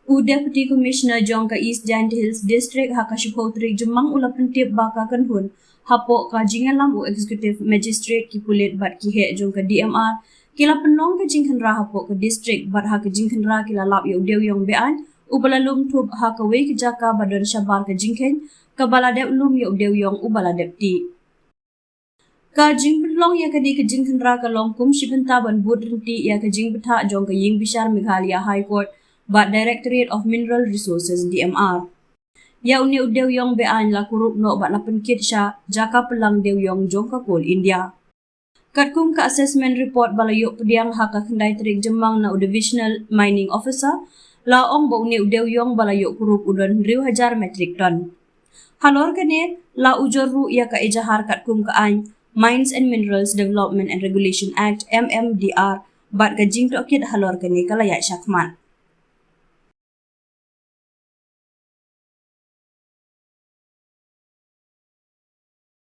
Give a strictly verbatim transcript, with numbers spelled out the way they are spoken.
U Deputy Commissioner jong ka East Jaintia Hills District ha ka shiphew tarik Jymmang u la pyntip ba ka kynhun hapoh ka jingïalam u Executive Magistrate, ki pulit bad ki heh jong ka D M R ki la pynlong ka jingkhynra hapoh ka district bad ha ka jingkhynra ki la lap ïa u Dewïong Beaiñ uba la lum thup ha kawei ka jaka ba don shabar ka jingkheiñ kaba la dep lum ïa u Dewïong uba la dep tih. Ka jingpynlong ïa kane ka jingkhynra ka long kum shi bynta ban bud ryntih ïa ka jingbthah jong ka Ïingbishar Meghalaya High Court bad Directorate of Mineral Resources, D M R. Ïa une u Dewïong Beaiñ la kurup noh bad la pynkit sha jaka pynlang dewïong jong ka Coal India. Katkum ka assessment report ba la ïoh pdiang ha ka khyndai tarik Jymmang na u Divisional Mining Officer, la ong ba une u dewïong ba la ïoh kurup u don hynriew hajar metric ton. Halor kane, la ujor ruh ïa ka ejahar katkum ka aiñ Mines and Minerals Development and Regulation Act, M M D R, bad ka jingtohkit halor kane ka la ïaid shakhmat.